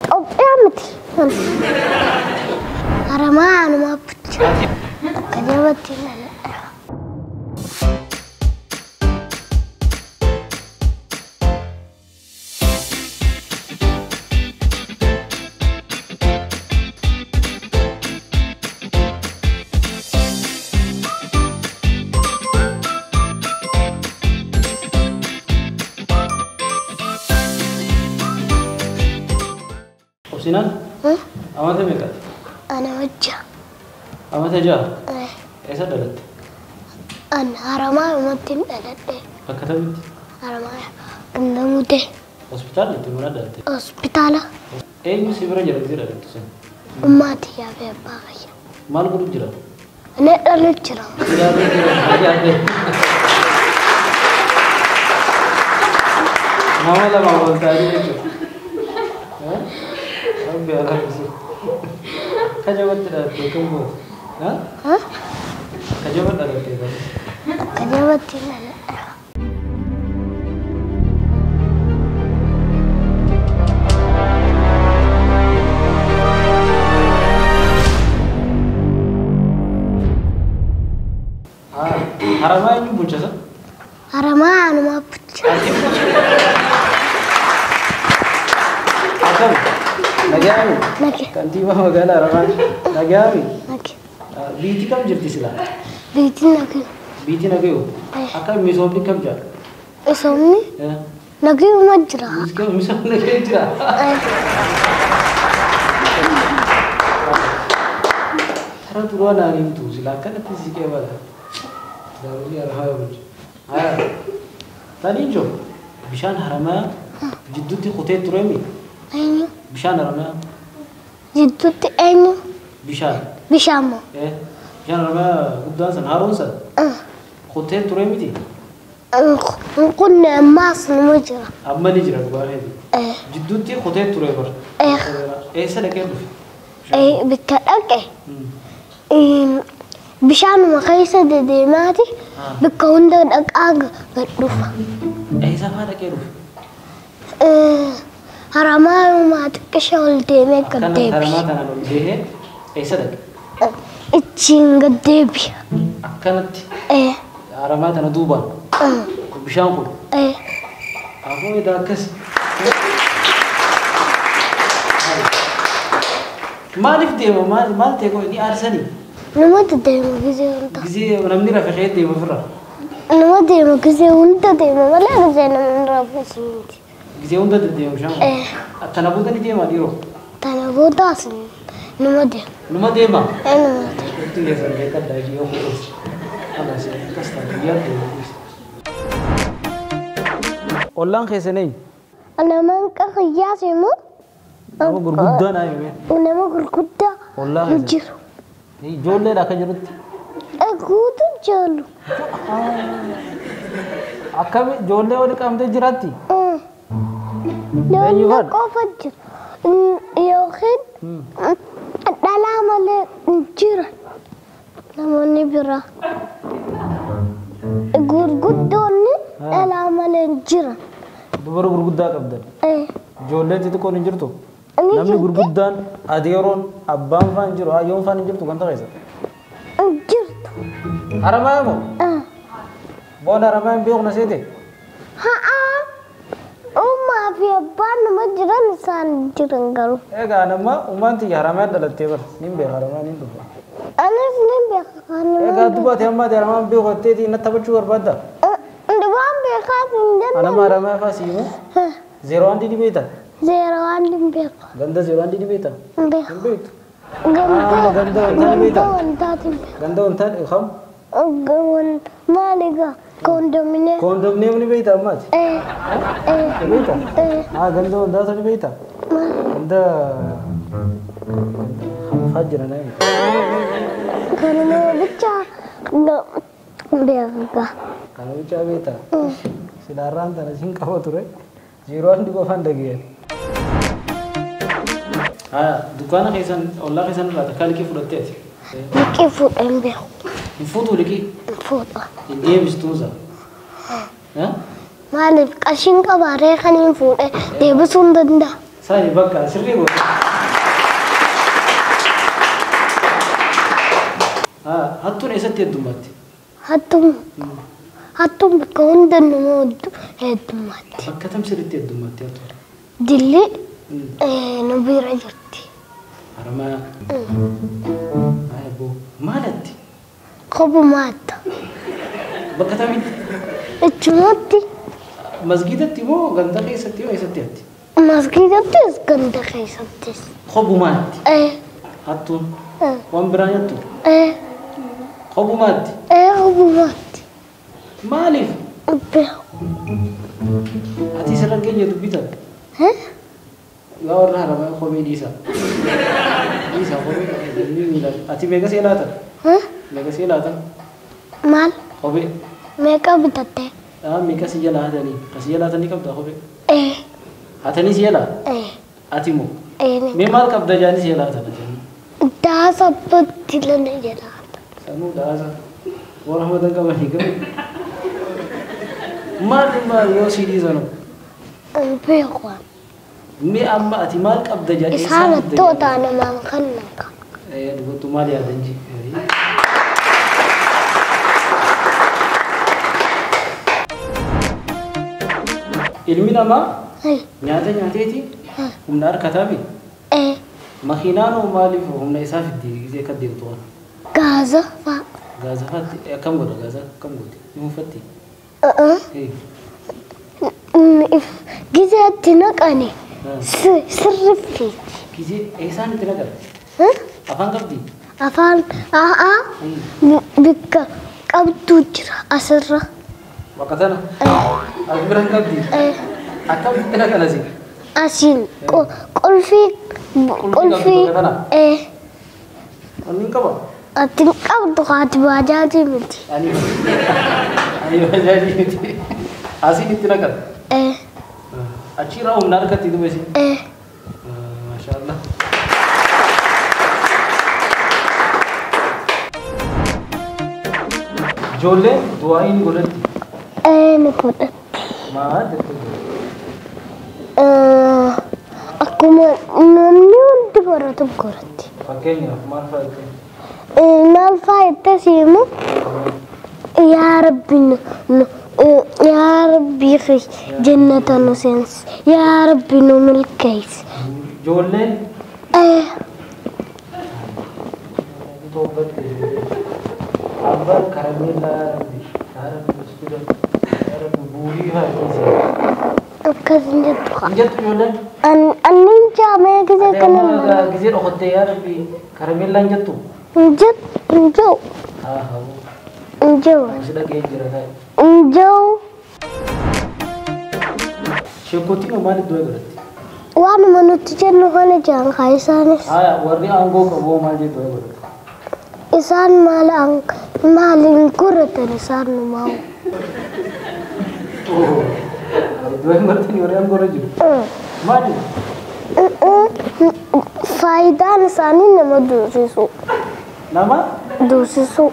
Itoophiyaa miti. Haramaa anumaa bulcha. Akka jabatti dhaladhe. Obsinaan amata meeqaati? Ana wajja. Amata 6? Eessa dhalatte? An haramaa dhumatti dhaladhe. Bakka kamitti? Haramaa Gandamutee. Hospitaala itti mana dhalatte? Hospitaala. Eenyu si bira jira gisee dhalattu sen? Ummaa tiyyaa fi abbaa kiyya. Maal godhu jira? Ani dhalu jira. Ilaaluu jira. Nama lama wal ta'anii jechuudha. Rabbi alhamdu. Kajabatti dhalattee kam goote? Kajaba dhalattee kam? Akka jabatti dhaladhe. Haramaa eenyu bulcha sa? Haramaa anumaa bulcha. Akkam? Nagaami? Nage. Kantiibaa magaalaa Haramaa. Nagaami? Nage. Biitii kam jirti silaa? Biitiin nage. Biitii nagayu? Akka misoomni kam jira? Misoomni nagayuma jira. Misoomni nagayu jira. Tara duraa naan himtu silaa akkanatti si qeebala. Daawwii Haramaa bulcha. Taniin jiru bishaan Haramaa jidduutti kutee tureemi. Eenyu? Bishaan Haramaa. Jidduutti eenyu? Bishaan. Bishaan moo? Bishaan Haramaa guddaan san haroon san kutee ture miti. Hin kunne ammaas numa jira. Amma ni jira dhugaa keeti. Jidduutti kutee ture bar. Eessa dhaqee dhufe? Bakka dhaqe bishaanuma keessa dedeemaati bakka hunda dhaqaa gad dhufa. Eessa fa'aa dhaqee dhufe? Haramaayuma xiqqisha ol deemee gad Akkana deebi'a. haramaa tanaan ol deehee eessa dhaqe? Ittiin gad deebi'a. Akkanatti haramaa tana duubaan bishaan kun afoo edaa akkas. Maaliif deema maal maal ta'e koo ni aarsanii? Nama deema gisee hunda. Gisee namni rafe ka'ee deema ofirraa. Nama deema gisee hunda deema malee gisee namni rafu miti. Gisee hunda deddeema bishaan kun. Tana booda ni deema dhiiroo. Tana boodaas nama deema. Numa deema. Nama deema. Itti geessan beekadhaa yoo kutuus. Alas akkas ta'a guyyaa deema. Ollaan keessan eenyu? Namaan qaqiyyaas immoo Nama gurguddaa naa hime. nama gurguddaa Ollaa hin keessan. jiru. Ijoolleedha akka jirutti. Guutuu jaalu. Akkami ijoollee wali qabamtee jiraatti? Eenyu Ijoollee faadha? qofa jira. Yookiin dhalaa malee hin jiran namoonni biraa. Gurguddoonni dhalaa malee hin jiran. Dubara gurguddaa qabdan. Ijoolleen xixiqqoon hin jirtu? Ni Namni jirti. gurguddaan adeeroon abbaan faan jiru hayyoon faan hin jirtu ganda keessa. Hin jirtu. Haramaa moo? Booda haramaa hin beeku na seete? Haa. Uumaa fi abbaan nama jiran isaan jiran garuu. Egaa nama uumaan tiyya haramaa dhalattee bara nin beeka haramaa nin dhufa. Anis ni beeka kan nama. Egaa dubaate ammaa ati haramaa hin beeku jetteetii na taphachuu barbaadda? Waan beekaaf hin Anama danda'amu. haramaa faa siimu? 01 ni beekta? 01 hin beeku. Ganda 01 ni beekta? Hin beeku. Hin beektu. Ganda Ganda wantaa ni beekta? Ganda wantaati hin beeku. Ganda wantaa kam? Maal egaa koondominee. Koondomneem ni beekta ammaati? Ni beekta? Ganda wantaa ni beekta? Ganda faa jira naa himi. Kanuma bicha beeka. Kana bichaa beekta? Silaarraan tana siin qaba ture. 01 qofaan dhageen. Dukkaana keessan ollaa keessan irraa takkaa liqii fudhatteeti. Liqii fuudhee hin beeku. Hin fuutuu liqii? Hin fuudha. Hin deebistuusa. Maaliif qarshiin qabaaree kan hin fuudhee deebisuu hin danda'a. Sani bakka sirrii godhe. Hattuun eessatti heddummaatti? Hattuun bakka hunda nama heddummaatti. Bakka tam sirriitti heddummaatti hattuun? Dilli nu bira jirti. Haramayaa. Ayyaboo maalatti? Kophumaatti. Bakka tamitti? Achumatti. Masgiidatti moo ganda keessatti moo eessatti hatti? Masgiidattis ganda keessattis. Kophumaatti? Hattuun? Waan biraa nyaattu? Kophumaatti? Kophumaatti. Maaliif? Beeku. Ati sirra keenya dubbitan? Yaa warra Haramayaa kophee dhiisa. Dhiisa kophee miila. Ati meeqa see laatan? Meeqa see laatan? Maal? Kophee. Meeqa bitatte? Meeqa si jala hatanii? Kasi jala hatanii qabdaa kophee? Hatanii si jala? Ati moo? Mee maal qabda jaanii si jala hatan? Daasa abbootti lana jala hatan. Sanuu daasa. Warra hamatan qabanii qabu. Maal maal yoo si dhiisanoo? Beeku. Mee amma ati maal qabda jaanii? Isaan hattoota namaan kennan qaba. Dubartuu maal yaadan ji? Ilmi namaa nyaata nyaateeti humna harkataami. Makiinaan hoo maaliif humna isaa fiddi gisee akka deemtu waan? Gaaza fa'a. Gaaza fa'aatti akkam godha gaaza akkam gooti? Ni uffatti? Gisee itti naqani sirri fiiti. Gisee eessaan itti naqan? Afaan qabdi? Afaan bikka qabdu jira asirra. Bakka tana? As bira hin qabdi? Akkamitti naqan asii? Asiin qulfii qulfii. Ani hin qaba? Ati hin qabdu haati baajaajii miti. Ani baajaajii miti. Asiin itti naqan? Achirraa humna harkatti duba isin? Maashaallah. Ijoolleen du'aa ni godhatti? Ni godhatti. Maal jettee? Akkuma namni hundi baratu godhatti. Fakkeenyaaf maal fa'a jettee? Maal fa'a jettee siimu? Yaa Rabbi yaa Rabbi jannata nu seensi. Yaa Rabbi nu milkeessi. Ijoolleen? Toobbatte. Abbaan karameellaa yaa Rabbi yaa Rabbi buskuta yaa Rabbi buurii fa'a jettee. Akkas hin jettu kaa. Hin jettu ijoolleen? Anni hin jaamee gisee kana. Gisee dhokottee yaa Rabbi karameellaa hin jettu? Hin jettu hin jiru. Hin jiru. Si dhagee jira taa'e. Hin jiru. Sheekootiin hoo maaliif du'aa godhatti? Waanuma nuti jennu kana jaan kaa isaanis. Warri aangoo qabu hoo maal jedhu du'aa godhatu? Isaan maal hin godhatan isaan numaa. Du'aa hin godhatanii warri aangoo irra jiru? Maali? Faayidaan isaanii nama dursisuu. Nama? Dursisuu.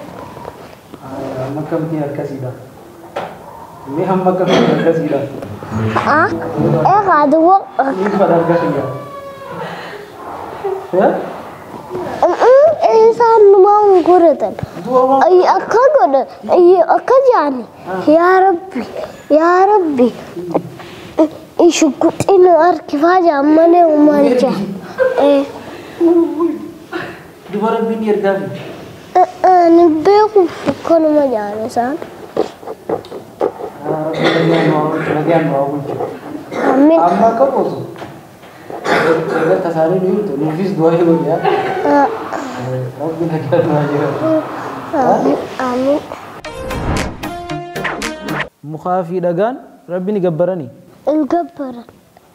Amma akkamtiin akkasiidha? Mee amma akkamtiin akkasiidha? Egaa duwwa. Ni fadha harka kiyya. Isaan numaa hin godhatan. Akka godhan akka jaani yaa Rabbi yaa Rabbi shugguxii nu harkifaa jaan malee uumaan jaan. Duba Rabbiin ni ergaafi? Ni beekuuf akkanuma jaan isaan. Rabbi nagaan nu haa bulchu. Amiin. Amma akka gootu egaa tasaanii nu himtu nuufis du'aa godhi yaa. Rabbi nagaan nu haa jiraatu. Amiin. Mukaa fi dhagaan Rabbi ni gabbaranii? Hin gabbaran.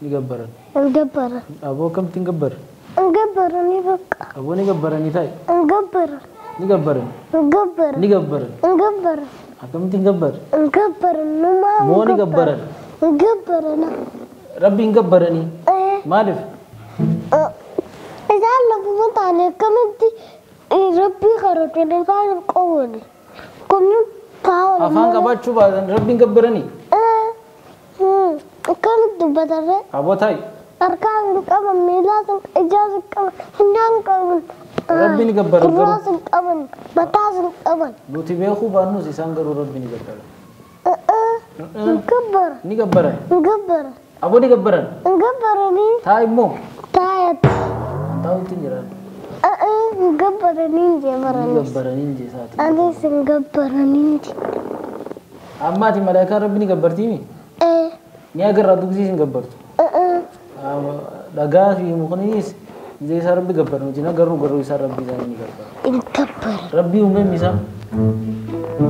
Ni gabbaran. Hin gabbaran. Aboo akkamtti hin gabbaran? Hin gabbaranii bakka. Aboo ni gabbaranii taa'e? Hin gabbaran. Ni gabbaran. Hin gabbaran. Ni gabbaran. Hin gabbaran. Akkamitti hin gabbaran? Hin gabbaran numaa. Moo ni gabbaran? Hin gabbaran. Rabbi hin gabbaranii? Maaliif? Isaan lafuma taane akkamitti Rabbii kadhatan isaan hin qowwani. Akkamitti taa'u? Afaan qabaachuu baatan Rabbi hin gabbaranii? Akkamitti dubbatarree? Aboo taa'i. Harkaas hin qaban, miilaas hin ijaas hin qaban, funyaan hin qaban. Rabbi ni gabbaran garuu. Gurraas hin qaban, mataas hin qaban. Nuti beekuu baannus isaan garuu Rabbi ni gabbaran. Hin gabbaran. Ni gabbaran. Hin gabbaran. Aboo ni gabbaran. Hin gabbaranii. Taa immoo. Taayatti. Taa'utti hin jiran. Hin gabbaranii hin jee Ni baranis. gabbaranii hin jee isaati. Anis hin gabbaranii hin jee. Amma ati malaayikaan Rabbi ni gabbartiimi? Ni agarra dugsiis hin gabbartu. Dhagaa fi mukniis ija isaa Rabbi gabbaru nuti agarru garuu isaan Rabbi isaanii ni gabbaru. Hin gabbaran. Rabbi uumeem isaan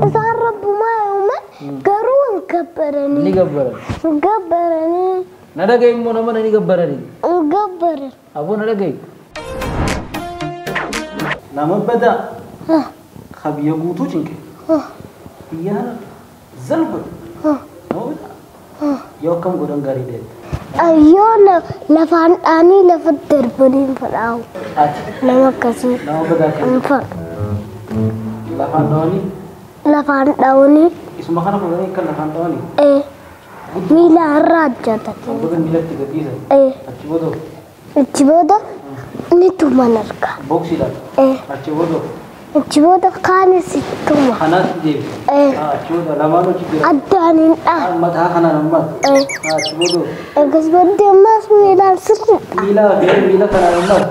Isaan rabbumaa uume garuu hin gabbaranii. ni gabbaran. Hin gabbaranii. Na dhaga'i immoo nama ni gabbaranii. Hin gabbaran. Aboo na dhaga'i. Nama badaa ka biyya guutuu cinqe. Biyya kana zal godhe. Nama badaa. Yoo akkam godhan gaarii deemte. Ayyoo lafaan dhaanii lafa darbanii hin fadhaa'u. Ati Nama akkasii nama badaa kan hin fadhu. lafaan dhawanii Lafaan dhaanii isuma kana fuudhanii akka lafaan dhawanii miila irraa ajjatan. booda miilatti gadhiisan. Achi booda Achi booda ni tuman harka. boksiidhaan. Achi booda Achi booda kaanis tuma. kanaatti deebisa. Achi booda lamaan hojii jira. Addaan hin dhaan. Mataa kanaan ammaas. Achi booda Egas booddee ammaas miilaan sirri miila fi miila kanaan ammaas.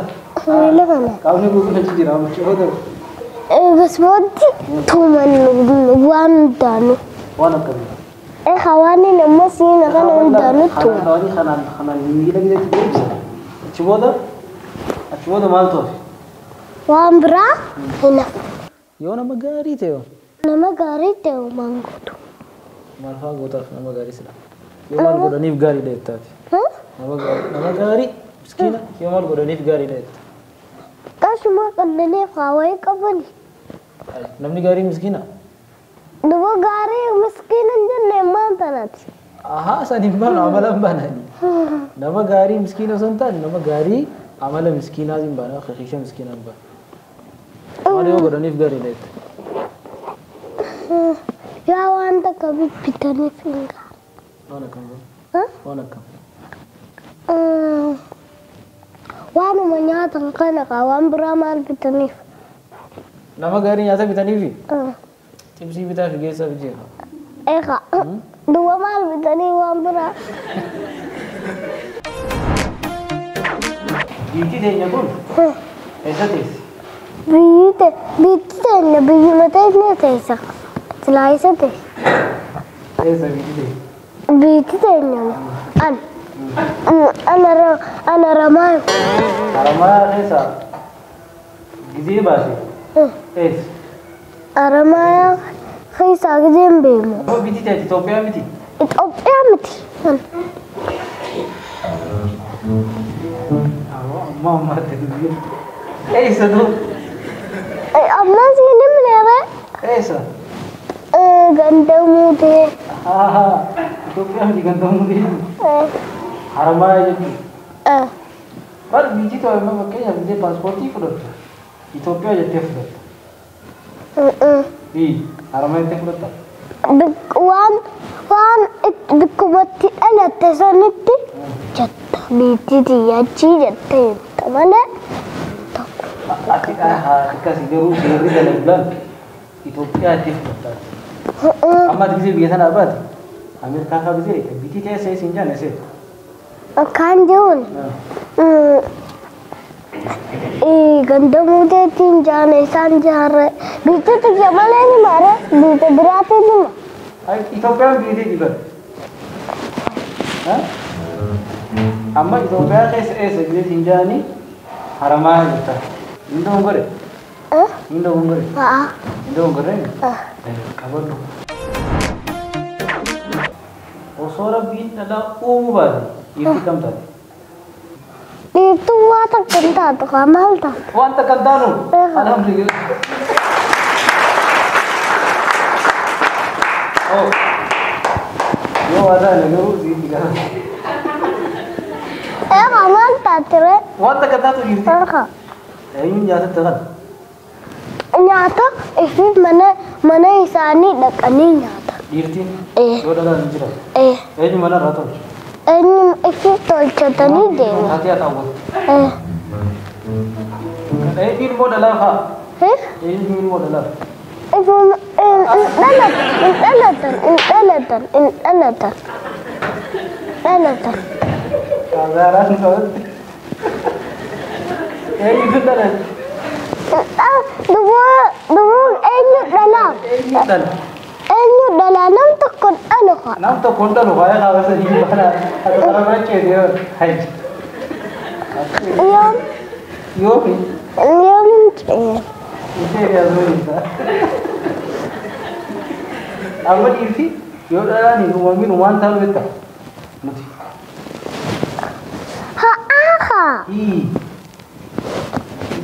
miila kana. Qaamni guutuun achi jira. Achi booda Egas booddee tuman waan hundaanu. waan akkamii. Hawaaniin ammas siina kana hundaanu Kanaan tuma. dhawanii kanaan kanaan miila gideetti deebisa. Achi booda maal toofi? Waan biraa hin hafu. Yoo nama gaarii ta'e Nama gaarii ta'e waan gootu. maal fa'aa gootaaf nama gaarii sila. Yoo maal godhaniif gaarii dha jettaati. Nama gaarii miskiina yoo maal godhaniif gaarii dha jetta. Qashuma qannaniif hawaii qabani. Namni gaarii miskiina. Duba gaarii miskiina hin jenne maal tanaati? Ahaa san hin baanu amala hin baanani. Nama gaarii miskiina osoo hin taane nama gaarii amala miskiinaa hin baana kiisha miskiinaa hin baana. Maal yoo godhaniif gaarii dha jetta. Yaa waan takka bitaniif hin gaarii. Waan akkam waan akkam. Waanuma nyaatan kana kaa waan biraa maal bitaniif? Nama gaarii nyaata bitaniifi cimsii bitaa fi geessaa fi jeeqa. Egaa duba maal bitanii waan biraa? Biitti teenya kun eessa teessi? Biyyi teenya biyyuma teenya teessa. Silaa isa teessa. Eessa biitti teenya? Biyyi teenya ana Haramaayu. Haramaa keessa gizee baase eessa? Haramaayaa keessaa gizee hin beeknu. Biitti teenya Itoophiyaa miti? Itoophiyaa miti. Amma ammaatti dubbiin. Eessa duu? Amma siin himneere. Eessa? Ganda muutee. Itoophiyaa miti ganda muutee. Haramaayaa jechuudha. Bar biyyi ta'e amma fakkeenyaaf biyya paaspoortii fudhattu. Itoophiyaa jettee fudhatta. Haramaayaa jettee fudhatta. Waan bikkumatti dhalatte sanitti jetta biitti xiyyaachii jettee himta malee tokko. Ati akkasii garuu seerri dalaglaan Itoophiyaa jettee fudhatta. Amma ati gisee biyya sanaa baate Ameerikaa fa'aa gisee biitti teessee siin jaanne seetu. Akkaan jiruun ganda muuteetiin jaane isaan jaarre biitti xiyya malee ni mare biitti biraatiin nima. Itoophiyaan biyya diban. Amma Itoophiyaa keessa eessa gisee jaanii Haramaayaa jirta. Hin dogongore? Hin dogongore? Hin dogongore? Qabadhu. Osoo Rabbiin dhalaa uumuu baate dhiirti kam taate? Dhiirtuu waa takka hin taatu kaa maal taate? Waan takka hin taanu? Alhamdulillah. Yoo waa taane garuu siitti gaafa. Egaa maal taate ree? Waan takka taatu dhiirti. Egaa. Eenyuun nyaatatti kan? Nyaata ifi mana isaanii dhaqanii nyaata. Dhiirtiin? Yoo dhalaan hin jiran? Eenyu mana irraa tolchu? Eenyu ifi tolchatanii deemu. Taatee haa ta'u. Eenyu ilmoo dhalaa fa'a? Eenyu ilmoo dhalaa? Hin dhalatan, hin dhalatan, dhalatan. Kazaaraan qabatti. Eenyutu dhalate? Duboo eenyu dhalaa? Eenyu dhala? Eenyu dhalaa? Nam tokko dhalu haa. Nam tokko hin dhalu haa kaaba sadii baala. Ati karaa bira ceete yoo haji. Yoom? Yoomi? Yoom hin ceene? Ishee yaasuu isaa. Amma dhiirti yoo dhalaan hin uumamin waan taanu beekta nuti. Haa haa. Ii.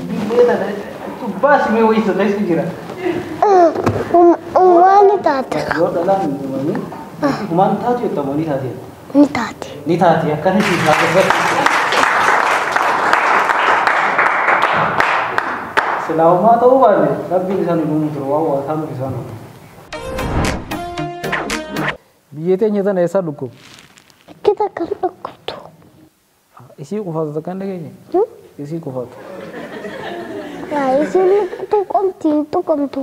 Dubbii baasi mee wayisa keessa jira. Uumaa ni taate. Yoo dhalaan hin uumamin waan taatu jettamu ni taate. Ni taate. Ni taate akkana siif haa. Silaamaa ta'uu baanne rabbiin isaan hin uumu ture waan waa taanuuf isaan uumu. Biyya teenya tana eessaa dhukkubu? Kita kan dhukkubtu. Isii qofaatu takka hin dhageenye? Isii qofaatu. Isiin tuqamti tuqamtu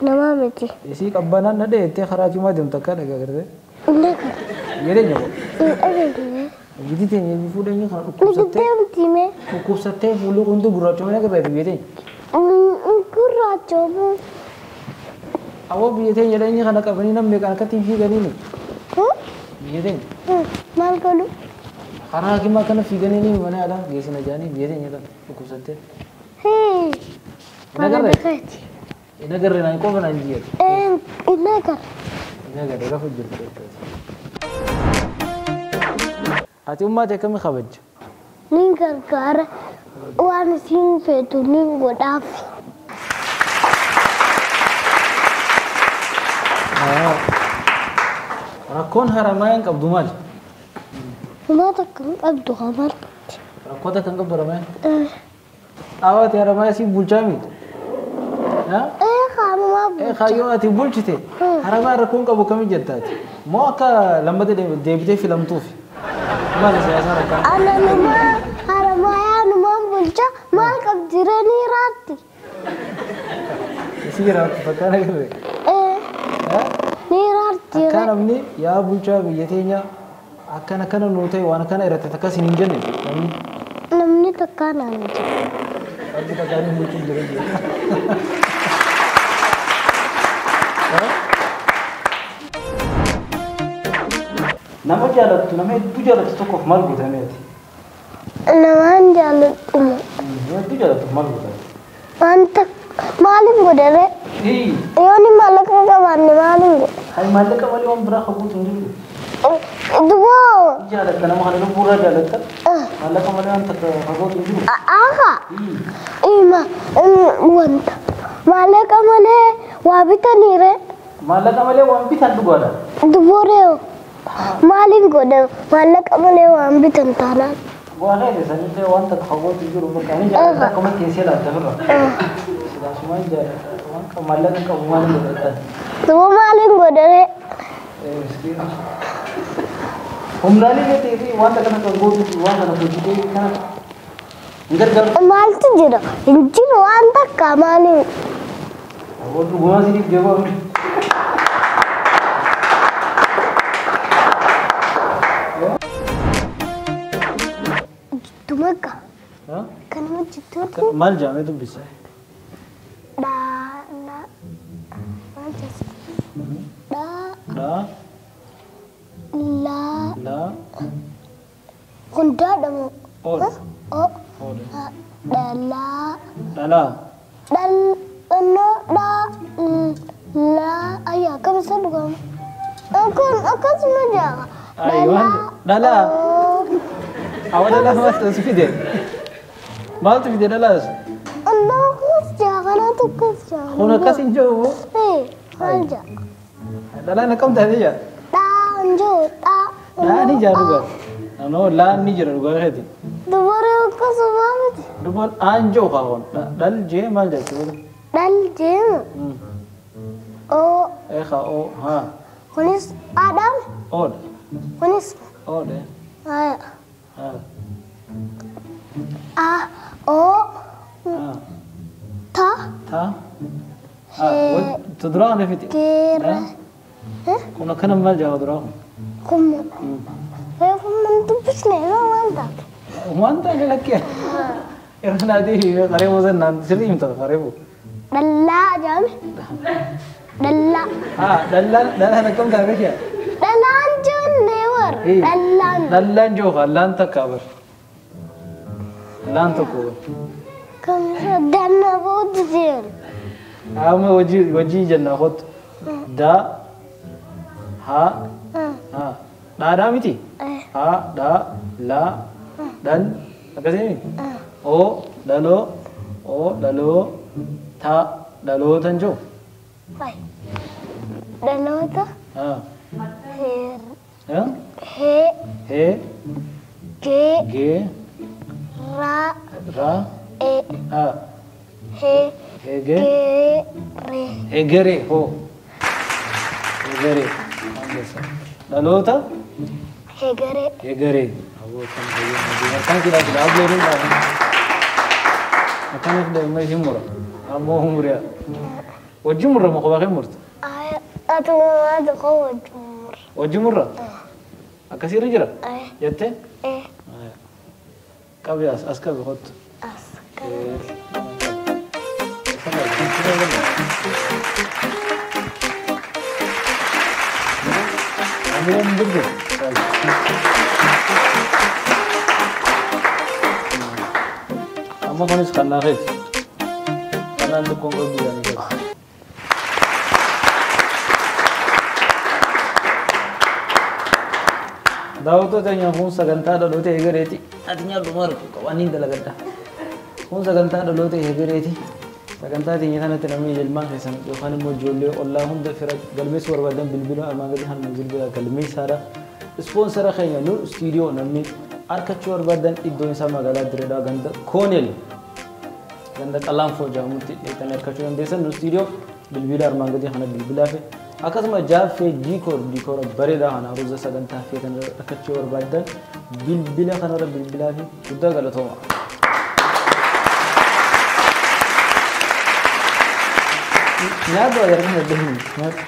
namaa miti. Isii qabbanaan na dheettee karaa cimaa deemtu akka dhagaa gartee. Hin dhagaa. Biyya teenya koo. Hin dhageenye. Biyyi teenya fuudhanii kana dhukkubsattee. Deemti mee? Dhukkubsattee fuulli hundi gurraachomee agarra biyya teenya. Gurraachomuu. Awwa biyya teenya dheenyi kana qabanii namni kan akkatti fiiganiini. Biyya teenya. Maal godhu? Karaa hakimaa kana fiiganiini mana yaalaa geessina jedhanii biyya teenya kana dhukkubsattee. Hin agarre? Hin agarre naan qofa naan jiyatu. Hin agarre. Hin agarre lafa jirtu. Ati ummaati akkamii kabajja? Nin gargaara. Waan isiin feetu nin godhaaf. Rakkoon Haramaayaan qabdu maali? Homaa takka hin qabdu hamaan. Rakkoo takka hin qabdu Haramaayaan? Awaati Haramaaya siin bulchaa miti? Haamumaa bulcha. Kaayyoo ati bulchite Haramayaan rakkoon qabu kamii jettaati? Moo akka lammata deebitee filamtuufi? Maali siyaasa rakkaan? Ana numaa Haramayaa numaan bulcha maal qabdi ni raatti. Isii raatti fakkaan agarre? Ni raatti. Akka namni yaa bulchaa biyya teenya akkana kana nuu ta'e waan kana irratti takkas hin jenne namni. Namni takka naan jedhe. Rabbi takkaan hin bulchuun jira jira. Nama jaalattu nama hedduu jaalattu tokkoof maal gootameeti? Namaan jaalattu. Nama hedduu jaalattuuf maal gootame? Wanta maaliin godhare? Yoon maallaqa qabaanne maaliin godhe? Hai maallaqa malee waan biraa qabuutu hin jiru. Duboo. Jaalatta nama kana lubbuurraa jaalatta. Maallaqa malee waan takka qabuutu hin jiru. Aha. Ima wanta maallaqa malee waa bitaniire. Maallaqa malee waan bitan dhugaadha. Dubooree maaliin godhe maallaqa malee waan bitan taanaan. Bu'aa sanillee waan takka qabuutu hin jiru bakka ani jaalatta akkuma teessee laatta firra. Silaasumaan jaalatta waan maallaqa qabu maaliin godhatta? Duboo maaliin godhare? Humnaalee ta'ee wanta kana kan gootu waan kana hojjetee kana hin gargaaru. Maaltu jira? Hin jiru waan takka maaliin? Dhugumaa siif deebi'u. Jittu makka. Kanuma jittuuti. Maal jedhamee dubbisa? Dhaa. Maal jedhama? Dhaa. Dhaa. La. La. Hundaadha moo? Ool. O. Ool. Dhalaa. Dhalaa. Dhal. No. Dhaa. La. Ayyaa akkam isa dhugama? Kun akkasuma jaa. Dhalaa. Dhalaa. Awa dhalaa maaltu si fide? Maaltu fide dhalaas? Annoo akkas jaa kanaatu akkas jaa. Kun akkas hin jiru. Maal jaa? Dhalaan akkam taate jaa? Dhaa hin jiru dhaa. Dhaa ni jaa dhugaa. Anoo laan ni jira dhugaa keeti. Dubarri akkasuma miti. Dubar aan jiru kaa kun. Dhal jee maal jechuudha? Dhal jee. O. Eekaa o haa. Kunis aadhaan. Oodha. Kunis. Oodha. Haa. A O Ta. Ta. Tuduraa kana fiti. Geera. Kun akkana maal jedhama duraa kun? Kun. Reefu man dubbisne waan taate. Waan taate lakkee. Irra naadii qaree moosan naan sirrii himta qareefu. Dhallaa jedhame. Dhallaa. Haa dhallaan dhalaan akkam taate kee? Dhalaan jennee warra. Dhallaan. Dhallaan jooka laan takka bar. Laan tokko bar. Kamisa danna booda seenu. Amma hojii jenna kottu. Da. Ha. Ha. Dhaadhaa miti? Ha, dha, la, dhan. Akkasii? O, dhaloo, o, dhaloo, ta, dhalootan jiru. Dhaloota. Ha. He. He. Ge. Ge. Ra. Ra. E. Ha. He. Hege. Ge. Re. Hegere. Ho. Hegere. Dhaloota. Hegere. Hegere. Akkan kira kira ableeruun dhaabne. Akkana fida immoo isin mura. Ammoo muriyaa. Wajjin murra moo kophaa kee murta? Atuma tokko wajjin murra. Wajjin murra? Akkasiirra jira? Jettee? Qabi as qabi kottu. As qabi. Amileen dubbe. Amma kunis kan naa keeti. Kanaan xiqqoon qabdu jedhanii keeti. Daawwattoota keenya kun sagantaa dhaloota eegareeti. Ati nyaadhu maal qabaan hin dalagadda. Kun sagantaa dhaloota eegareeti. Sagantaa teenya kanatti namni ilmaan keessan yookaan immoo ijoollee ollaa hunda fira galmeessuu barbaadan bilbila armaan gadii kan bilbila galmeessaadha. Ispoonsara keenya nu istiidiyoo namni harkachuu barbaadan iddoon isaa magaalaa Direedhaa ganda Koonel ganda Qalaanfoo jedhamutti dheettanii harkachuu dandeessan nu istiidiyoo bilbila armaan gadii kana bilbilaa fi akkasuma jaaffee diikoor diikoora bareedaa kana haruuza sagantaa feetan harkachuu barbaadan bilbila kanarra bilbilaa fi guddaa galatooma. Nyaata agarra kan adda hin nyaata.